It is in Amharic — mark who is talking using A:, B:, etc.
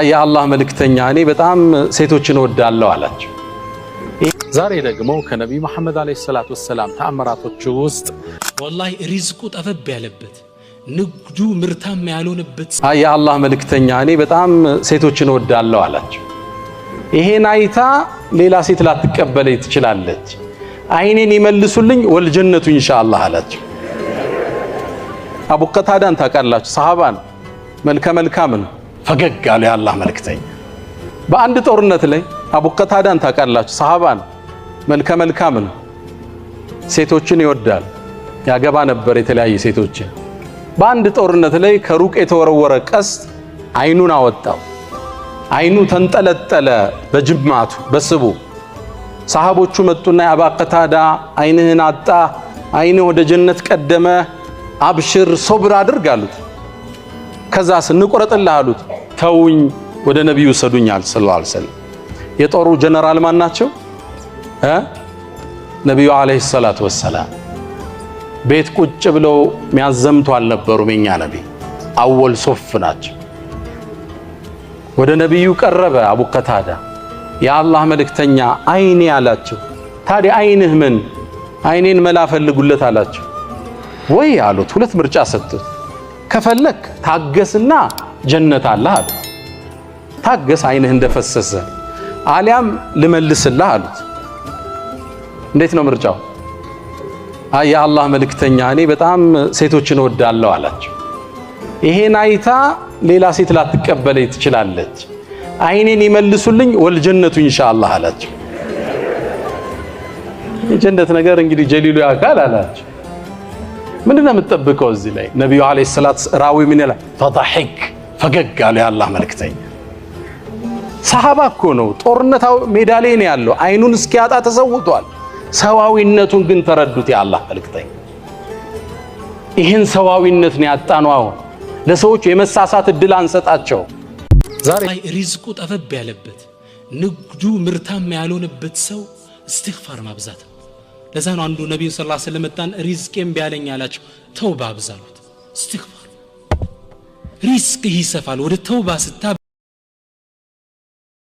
A: የአላህ መልእክተኛ፣ እኔ በጣም ሴቶችን እወዳለሁ አላቸው። ዛሬ ደግሞ ከነቢዩ መሐመድ ዓለይሂ ሰላቱ ወሰላም ተአምራቶች ውስጥ
B: ወላሂ ሪዝቁ ጠበብ ያለበት፣ ንግዱ ምርታማ ያልሆነበት
A: የአላህ መልእክተኛ፣ እኔ በጣም ሴቶችን እወዳለሁ አላቸው። ይሄን አይታ ሌላ ሴት ላትቀበለኝ ትችላለች። አይኔን ይመልሱልኝ ወልጀነቱ ኢንሻአላህ አላቸው። አቡ ቀታዳን ታውቃላችሁ፣ ሰሃባ ነው፣ መልከ መልካም ነው። ፈገግ አሉ የአላህ መልእክተኛ። በአንድ ጦርነት ላይ አቡ ቀታዳን ታውቃላችሁ፣ ሰሃባ ነው፣ መልከ መልካም ነው። ሴቶችን ይወዳል፣ ያገባ ነበር የተለያዩ ሴቶችን። በአንድ ጦርነት ላይ ከሩቅ የተወረወረ ቀስት አይኑን አወጣው። አይኑ ተንጠለጠለ በጅማቱ በስቡ። ሰሃቦቹ መጡና የአባ ቀታዳ፣ አይንህን አጣ፣ አይንህ ወደ ጀነት ቀደመ፣ አብሽር፣ ሶብር አድርግ አሉት። ከዛስ እንቆረጥልህ አሉት። ተውኝ፣ ወደ ነቢዩ ሰዱኛል ሰለላሁ ዐለይሂ ወሰለም። የጦሩ ጀነራል ማን ናቸው? ነቢዩ ዓለይሂ ሰላቱ ወሰላም። ቤት ቁጭ ብለው ሚያዘምቱ አልነበሩም። የኛ ነቢ አወል ሶፍ ናቸው። ወደ ነቢዩ ቀረበ አቡ ቀታዳ። የአላህ መልእክተኛ፣ አይኔ አላቸው። ታዲያ አይንህ ምን? አይኔን መላ ፈልጉለት አላቸው። ወይ አሉት። ሁለት ምርጫ ሰጡት። ከፈለክ ታገስና ጀነት አለህ አሉት። ታገስ አይንህ እንደፈሰሰ፣ አሊያም ልመልስልህ አሉት። እንዴት ነው ምርጫው? አይ የአላህ መልእክተኛ፣ እኔ በጣም ሴቶችን እወዳለሁ አላቸው። ይሄን አይታ ሌላ ሴት ላትቀበለኝ ትችላለች። አይኔን ይመልሱልኝ ወልጀነቱ ኢንሻአላህ አላቸው። የጀነት ነገር እንግዲህ ጀሊሉ ያውቃል አላቸው። ምንድነው የምትጠብቀው እዚህ ላይ? ነቢዩ ዓለይሂ ሰላት ራዊ ምን ይላል? ፈضحክ፣ ፈገግ አሉ የአላህ መልእክተኛ። ሰሃባ እኮ ነው፣ ጦርነት ሜዳ ላይ ነው ያለው። አይኑን እስኪያጣ ተሰውቷል። ሰዋዊነቱን ግን ተረዱት የአላህ መልእክተኛ። ይህን ሰዋዊነት ነው ያጣነው። አሁን ለሰዎች የመሳሳት እድል አንሰጣቸው። ዛሬ
B: ሪዝቁ ጠበብ ያለበት፣ ንግዱ ምርታማ ያልሆነበት ሰው እስትግፋር ማብዛት ነው። ለዛ ነው አንዱ ነቢዩ ስ ላ መጣን፣ ሪዝቄም ቢያለኝ አላቸው። ተውባ አብዛ አሉት። እስትግፋር ሪዝቅህ ይሰፋል። ወደ ተውባ ስታ